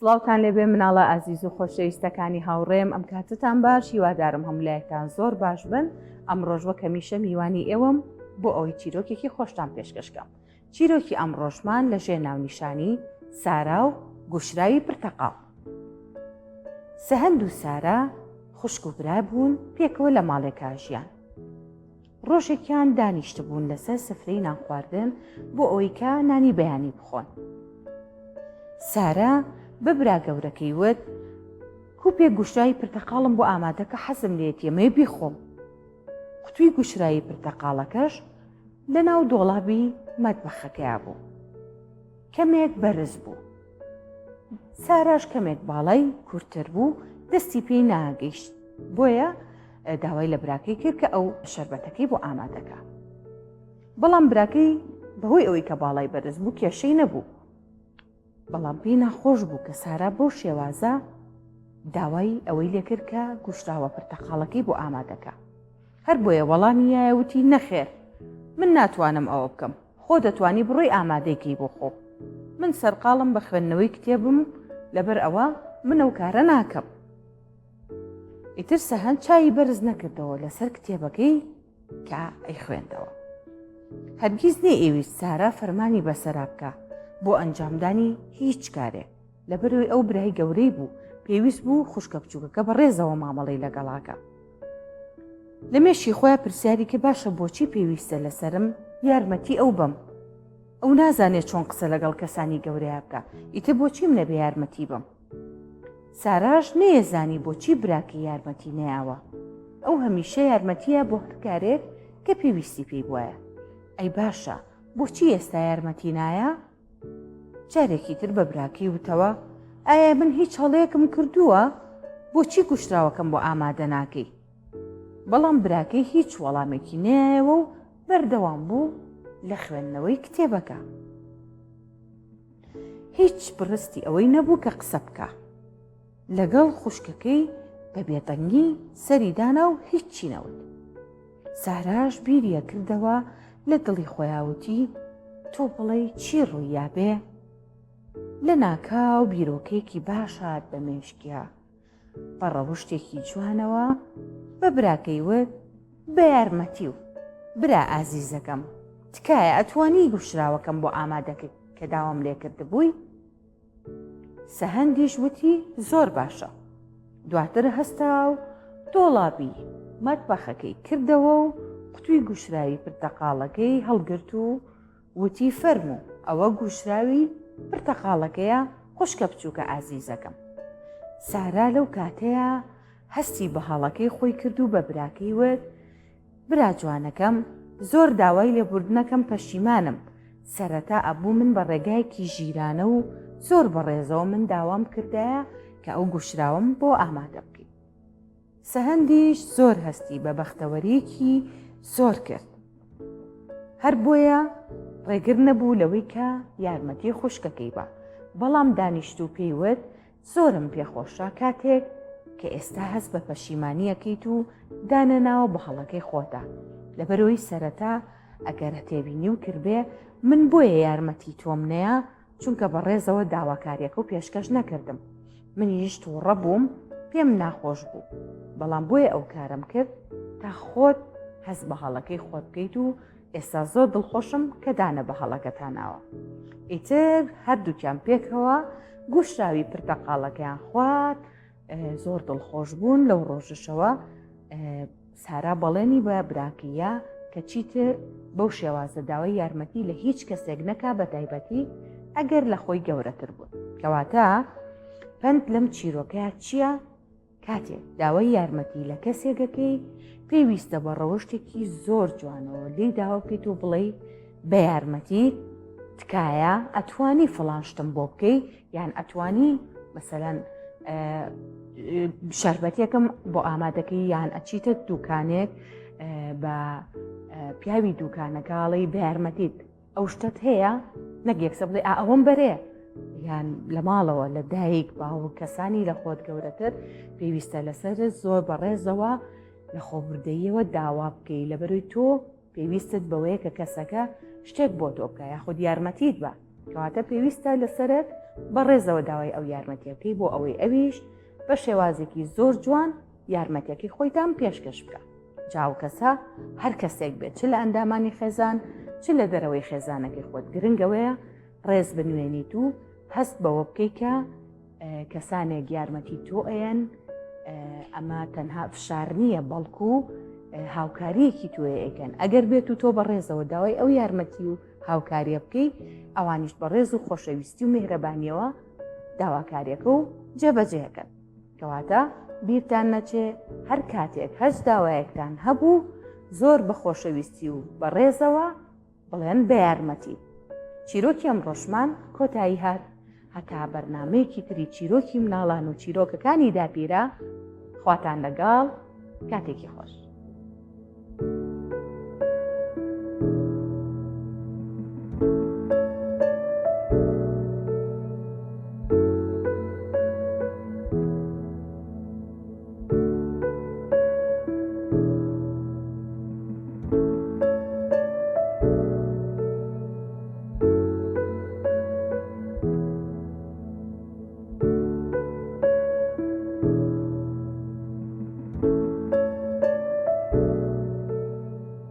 سڵاوتان لێبێ مناڵە ئازیز و خۆشەویستەکانی هاوڕێم ئەم کاتتان باش هیوادارم هەموو لایەکتان زۆر باش بن ئەمڕۆژ وەک هەمیشە میوانی ئێوەم بۆ ئەوەی چیرۆکێکی خۆشتان پێشکەشکەم چیرۆکی ئەمڕۆشمان لە ژێر ناونیشانی سارا و گوشراوی پرتەقاڵ سەهەند و سارا خوشک و برا بوون پێکەوە لە ماڵێکا ژیان ڕۆژێکیان دانیشتبوون لەسەر سفرەی نانخواردن بۆ ئەوەی کە نانی بەیانی بخۆن. سارا بە برا گەورەکەی وت، کوپێک گوشرایی پرتەقاڵم بۆ ئامادەکە حەزم لێیەتی ئەمەوێ بیخۆم. قوتووی گوشرایی پرتەقاڵەکەش لەناو دۆڵابی مەتبەخەکەیا بوو. کەمێک بەرز بوو. ساراش کەمێک باڵای کورتتر بوو دەستی پێی ناگەیشت بۆیە داوای لە براکەی کرد کە ئەو شەربەتەکەی بۆ ئامادەکە بەڵام براکەی بەهۆی ئەوەی کە باڵای بەرز بوو کێشەی نەبوو بەڵام پێی ناخۆش بوو کە سارا بەو شێوازە داوای ئەوەی لێکرد کە گوشراوە پرتەقاڵەکەی بۆ ئامادەکە هەر بۆیە وەڵامی یایە وتی نەخێر من ناتوانم ئەوە بکەم خۆ دەتوانی بڕۆی ئامادەی کەی بۆ خۆ من سەرقاڵم بە خوێندنەوەی کتێبم لەبەر ئەوە من ئەو کارە ناکەم ئیتر سەهەند چاوی بەرز نەکردەوە لەسەر کتێبەکەی کە ئەیخوێندەوە هەرگیز نەیەویست سارا فەرمانی بەسەرا بکە بۆ ئەنجامدانی هیچ کارێک لەبەرەوەی ئەو برای گەورەی بوو پێویست بوو خوشکە بچووکەکە بەڕێزەوە مامەڵەی لەگەڵاکە لە مێشکی خۆیا پرسیاری کرد باشە بۆچی پێویستە لەسەرم یارمەتی ئەو بەم؟ ئەو نازانێت چۆن قسە لەگەڵ کەسانی گەورەیا بکا ئیتر بۆچیم نەبێ یارمەتی بەم؟ ساراش نەیەزانی بۆچی براکەی یارمەتی نەیاوە ئەو هەمیشە یارمەتیە بۆ هەر کارێک کە پێویستی پێی بوایە ئەی باشە بۆچی ئێستا یارمەتی نایە؟ جارێکی تر بە براکەی وتەوە، ئایا من هیچ هەڵەیەکم کردووە؟ بۆچی کوشتراوەکەم بۆ ئامادە ناکەی؟ بەڵام براکەی هیچ وەڵامێکی نەیایەوە و بەردەوام بوو لە خوێندنەوەی کتێبەکە. هیچ بڕستی ئەوەی نەبوو کە قسە بکا. لەگەڵ خوشکەکەی بە بێدەنگی سەری دانا و هیچی نەوت. ساراش بیریە کردەوە لە دڵی خۆیا وتی تۆ بڵێی چی ڕوویابێ؟ لە ناکاو بیرۆکەیەکی باش هات بە مێشکیا. بە ڕەوشتێکی جوانەوە بە براکەی وت بە یارمەتی و برا ئازیزەکەم تکایە ئەتوانی گوشراوەکەم بۆ ئامادەکەی کە داوام لێکردبووی؟ سەهەندیش وتی زۆر باشە. دواتر هەستا و دۆڵابی مەتبەخەکەی کردەوە و قوتوی گوشراوی پرتەقاڵەکەی هەڵگرت و وتی فەرموو ئەوە گوشراوی پرتەقاڵەکەیە خوشکە بچووکە ئازیزەکەم. سارا لەو کاتەیا هەستی بە هەڵەکەی خۆی کرد و بە براکەی وت برا جوانەکەم زۆر داوای لێبوردنەکەم پەشیمانم سەرەتا ئەبوو من بە ڕێگایەکی ژیرانە و زۆر بەڕێزەوە من داوام کردایە کە ئەو گوشراوەم بۆ ئامادە بکەی سەهەندیش زۆر هەستی بە بەختەوەریەکی زۆر کرد هەر بۆیە ڕێگر نەبوو لەوەی کە یارمەتی خوشکەکەی بە بەڵام دانیشت و پێی وت زۆرم پێخۆشە کاتێک کە ئێستا هەست بە پەشیمانیەکەیت و دانەناوە بە هەڵەکەی خۆتە لەبەرەوەی سەرەتا ئەگەر تێبینی و کردبێ من بۆیە یارمەتی تۆم نەیە چونکە بە ڕێزەوە داواکاریەکە و پێشکەش نەکردم منیش تووڕە بووم پێم ناخۆش بوو بەڵام بۆیە ئەو کارم کرد تا خۆت هەست بە هەڵەکەی خۆت بکەیت و ئێستا زۆر دڵخۆشم کە دانە بە هەڵەکەتا ناوە. ئیتر هەردووکیان پێکەوە گوشراوی پرتەقاڵەکەیان خوارد زۆر دڵخۆش بوون لەو ڕۆژشەوە سارا بەڵێنی بە براکەیە کە چیتر بەو شێوازە داوای یارمەتی لە هیچ کەسێک نەکا بە تایبەتی ئەگەر لە خۆی گەورەتر بوون کەواتە پەند لەم چیرۆکەیە چییە؟ کاتێک داوای یارمەتی لە کەسێک ئەکەی پێویستە بە ڕەوشتێکی زۆر جوانەوە لێی داوا بکەیت و بڵێی بە یارمەتی تکایە ئەتوانی فڵان شتم بۆ بکەی یان ئەتوانی مەسەلەن شەربەتێکم بۆ ئامادەکەی یان ئەچیتە دوکانێک بە پیاوی دوکانەکەڵی بە یارمەتیت ئەو شتەت هەیە نەک یەکسە بڵێ ئا ئەوەم بەرێ یان لە ماڵەوە لە دایک باوک کەسانی لە خۆت گەورەتر پێویستە لەسەر زۆر بەڕێزەوە لە خۆبردەیەوە داوا بکەی لەبەروی تۆ پێویستت بەوەیە کە کەسەکە شتێک بۆ تۆ بکە یاخود یارمەتیت بە کەواتە پێویستە لەسەرت. بە ڕێزەوە داوای ئەو یارمەتیە بکەی بۆ ئەوەی ئەویش بە شێوازێکی زۆر جوان یارمەتیەکەی خۆیتان پێشکەش بکە جا ئەو کەسە هەر کەسێک بێت چ لە ئەندامانی خێزان چ لە دەرەوەی خێزانەکەی خۆت گرنگەوەیە ڕێز بنوێنیت و هەست بەوە بکەیت کە کەسانێک یارمەتی تۆ ئەیەن ئەمە تەنها فشار نییە بەڵکو هاوکاریەکی تۆیە ئەیکەن ئەگەر بێت و تۆ بەڕێزەوە داوای ئەو یارمەتی و هاوکاریە بکەی ئەوانیش بەڕێز و خۆشەویستی و میهرەبانیەوە داواکاریەکە و جێبەجێەکەن کەواتە بیرتان نەچێ هەر کاتێک هەچ داوایەکتان هەبوو زۆر بە خۆشەویستی و بەڕێزەوە بڵێن بە یارمەتی. چیرۆکی ئەمڕۆشمان کۆتایی هات هەتا بەرنامەیەکی تری چیرۆکی مناڵان و چیرۆکەکانی داپیرە خواتان لەگەڵ کاتێکی خۆش.